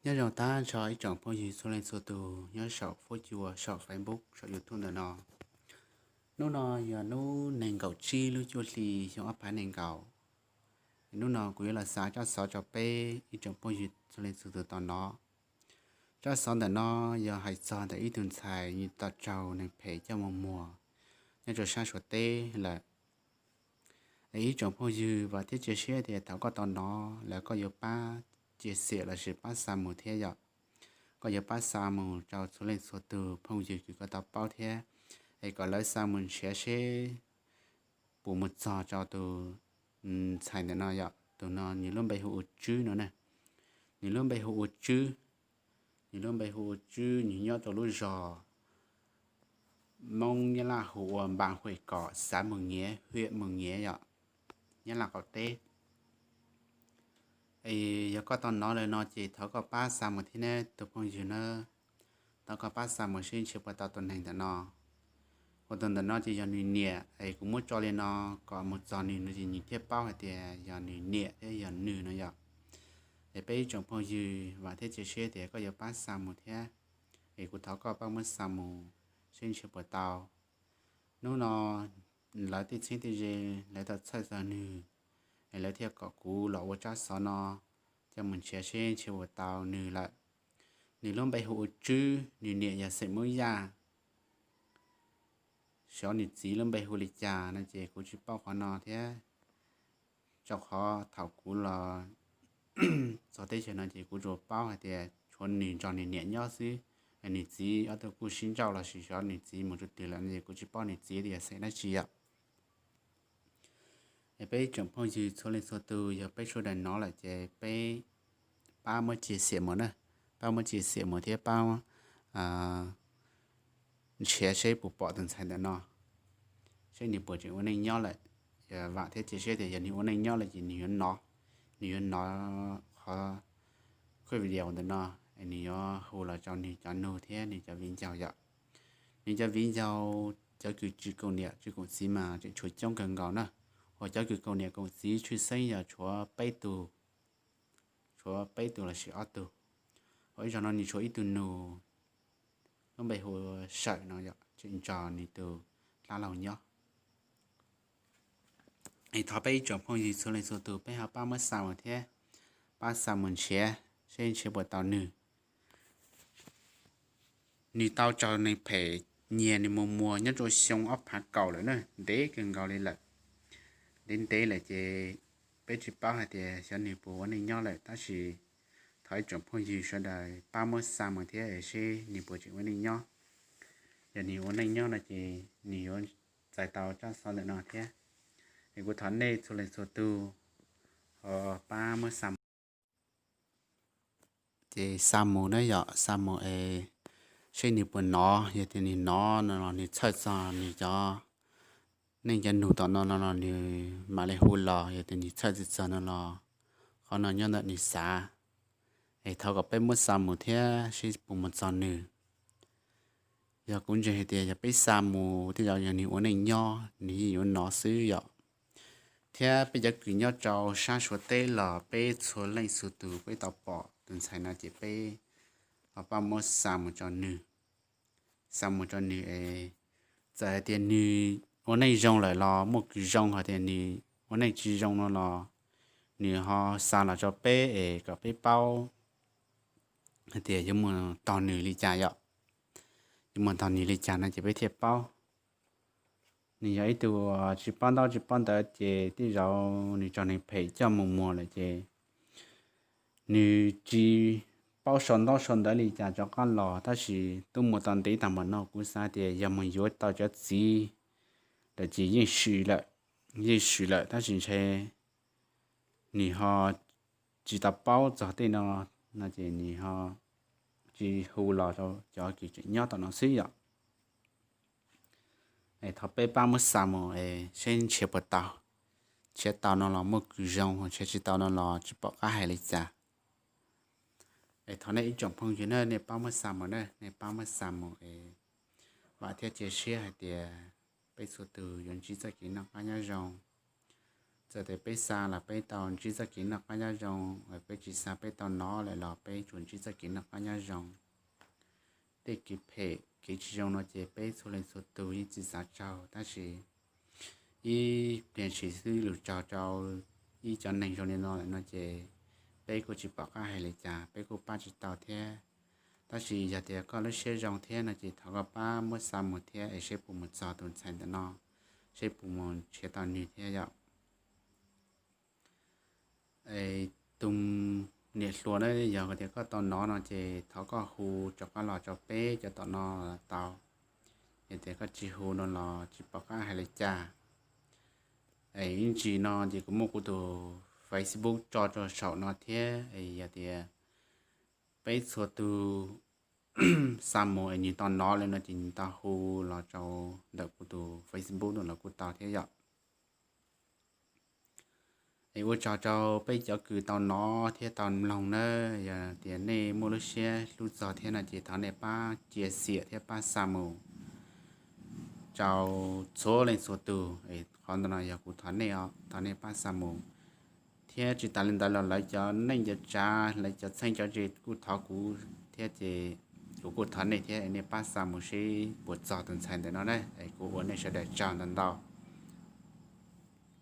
Nyob zoo tag nrho ib tsoom phooj ywg txhua leej txhua tus nyob saum fuab cua, saum Facebook, saum YouTube ntawm no. Hnub no yog hnub nees nkaum tsib lub cuaj hli xyoo ob phav nees nkaum. Hnub no kuv yuav los xa tsab xov rau peb ib tsoom phooj ywg txhua leej txhua tus tau hnov. Tsab xov ntawm no yog hais txog ntawm ib tug ntxhais nws tau raug neeg phem coj mus muag nyob rau sab Suav teb lawm. Es ib tsoom phooj ywg, vam thiab cia siab tias thaum koj tau hnov lawm koj yuav pab cia xiam lossis pab xa mus thiab yom. Koj yuav pab xa mus rau txhua leej txhua tus phooj ywg kws koj tau paub thiab, es kom lawv xa mus nrhiav seb puas mus txog rau tus ntxhais ntawm no yom. Tus no nws lub npe hu ua Tswb no na. Nws lub npe hu ua Tswb. Nws lub npe hu ua Tswb, nws nyob rau lub zos Moob Nyab Laj hu ua Npam Huem Kom, xav Mus Nyiav, hwm Mus Nyiav yom, Nyab Laj qaum teb. Es yog koj tau hnov lawm no ces thov koj pab xa mus thiab neb tus phooj ywg na. Thov koj pab xa mus seb nrhiav puas tau tus neeg ntawm no. Ua tus ntawm no ces yog nws niam, es kuv muab tso li no kom mus txog nws no ces nws thiaj paub hais tias yog nws niam thiab yog nws no yom. Es peb ib tsoom phooj ywg, vam thiab cia siab tias koj yuav pab xa mus thiab. Es kuv thov koj pab muab xa mus seb nrhiav puas tau. Hnub no lawv tej txheeb tej ze lawv tau txhawj txog nws, es lawv thiaj kom kuv los ua tsab xov no coj mus nrhiav seb nrhiav puas tau nws lawm. Nws lub npe hu ua Tswb, nws niam yog xeem Moob Yaj. Xyov nws txiv lub npe hu li cas no ces kuv tsis paub qhov no thiab. Rau qhov thaum kuv los txog teb chaws no ces kuv tsuas paub hais tias tshuav nws nrog nws niam nyob xwb. Nws txiv ob tug kuj sib nrauj lossis xyov nws txiv mus rau twg lawm no ces kuv tsis paub nws txiv tias yog xeem dab tsi yom. Es peb ib tsoom phooj ywg txhua leej txhua tus, yog peb sawv daws hnov lawm ces peb pab muab cia xiam mus na. Pab muab cia xiam mus thiab pab nrhiav seb puas pom tus ntxhais ntawm no, seb nws puas tseem ua neej nyob lawm. Vam thiab cia siab tias yog nws ua neej nyob lawm ces nws yuav hnov, nws yuav hnov qhov video ntawm no, nws yuav hu los rau nws cov nus thiab nws cov viv ncaus yom. Nws cov viv ncaus, cov kws tsis koom niam tsis koom txiv mas tseem tshuav coob kawg nkaus na. Uas cov kws koom niam koom txiv tshwj xeeb yog tshuav peb tug, tshuav peb tug lossis ob tug. Uas ib zaug no nws tshuav ib tug nus, lub npe hu Sawm no yom, tseem nrog nws tus dab laug nyob. Es thov peb ib tsoom phooj ywg txhua leej txhua tus peb ho pab muab xa mus thiab, pab xa mus nrhiav seb nrhiav puas tau nws. Nws tau raug neeg phem nyiag nws mus muag nyob rau xyoo ob phav kaum lawm na, ntev kawg nkaus li lawm. Ntev ntev lawm ces peb tsis paub hais tias xyov nws puas ua neej nyob lawm, tab sis thov ib tsoom phooj ywg sawv daws pab muab xa mus thiab seb nws puas tseem ua neej nyob. Yog nws ua neej nyob no ces nws yuav txais tau tsab xov ntawm no thiab. Es kuv thov nej txhua leej txhua tus ho pab muab xa mus. Ces xa mus na yom, xa mus es seb nws puas hnov, yog tias nws hnov no los nws txhawj txog nws cov neej cov nus tom no no los nws mam li hu los, yog tias nws txhawj txog no los qhov no nyob ntawm nws xav. Es thov kom peb muab xa mus thiab seb puas mus txog nws. Yog kuv ntseeg hais tias yog peb xa mus tej zaum yog nws ua neej nyob nws yeej yuav hnov xwb yom. Thiab peb cov kws nyob rau sab Suav teb los peb txhua leej txhua tus peb tau pom tus ntxhais no ces peb ho pab muab xa mus rau nws. Xa mus rau nws es txawm hais tias nws ua neej zoo lawm los muaj kws zoo, hais tias nws ua neej tsis zoo no los nws ho xa los rau peb es kom peb paub hais tias yuav mus tog nws li cas yom. Yuav mus tog nws li cas no ces peb thiaj paub. Nws yog ib tug tsis paub ntaub tsis paub ntawv ces tej zaum nws raug neeg phem coj mus muag lawm ces nws tsis paub sau ntaub sau ntawv li cas rov qab los, tab sis twb mus tau ntev tag npaum no kuv xav tias yog mus yuav tau cov txiv lawm ces yeej swm lawm, yeej swm lawm tab sis ntshe nws ho tsis tau paub txog tej no, no ces nws ho tsis hu los rau cov kws tseem nyob tom no xwb yom. Es thov peb pab muab xa mus es seb nrhiav puas tau. Nrhiav tau no los muaj kws zoo, nrhiav tsis tau no los tsis pom qab hais li cas. Es thov nej ib tsoom phooj ywg na, nej pab muab xa mus na, nej pab muab xa mus es vam thiab cia siab hais tias peb txhua tus yuav ntsib txoj kev noj qab nyob zoo. Txawm tias peb xa los peb tau ntsib txoj kev noj qab nyob zoo, peb tsis xa peb tau nov lawm los peb tsuas ntsib txoj kev noj qab nyob zoo. Tej kev phem kev tsis zoo no ces peb txhua leej txhua tus yeej tsis xav tsaug, tab sis ib pliag ntshis xwb lug tsaug rau ib cov neeg zoo li no lawm no ces peb kuj tsis pom qab hais li cas, peb kuj pab tsis tau thiab. Tab sis yog tias koj lub siab zoo thiab no ces thov koj pab muab xa mus thiab es seb puas mus txog tus ntxhais ntawm no, seb puas mus nrhiav tau nws thiab yom. Tus niam hluas na, yog tias koj tau nov no ces thov koj hu rov qab los rau peb cov tom no los tau. Yog tias koj tsis hu no los tsis pom qab hais li cas. Es ib ntsis no ces kuv muab kuv tus Facebook tso rau saum no thiab, yog tias peb txhua tus xa mus es nws tau nov li no ces nws tau hu los rau ntawm kuv tus Facebook no los kuj tau thiab yom. Es ua tsaug rau peb cov kws tau nov thiab tau mloog na, yog tias nej muaj lub siab hlub txog thiab no ces thov nej pab cia xiam thiab pab xa mus rau txhua leej txhua tus. Qhov ntawm no yog kuv thov nej os, thov nej pab xa mus. Thiab tsis tas li ntawd los lawv cov neej cov tsav, lawv cov txheej cov ze kuj thov kuv thiab ces kuv kuj thov nej thiab, nej pab xa mus seb puas txog tus ntxhais ntawm no na. Es kuv ua nej sawv daws tsaug ntau ntau.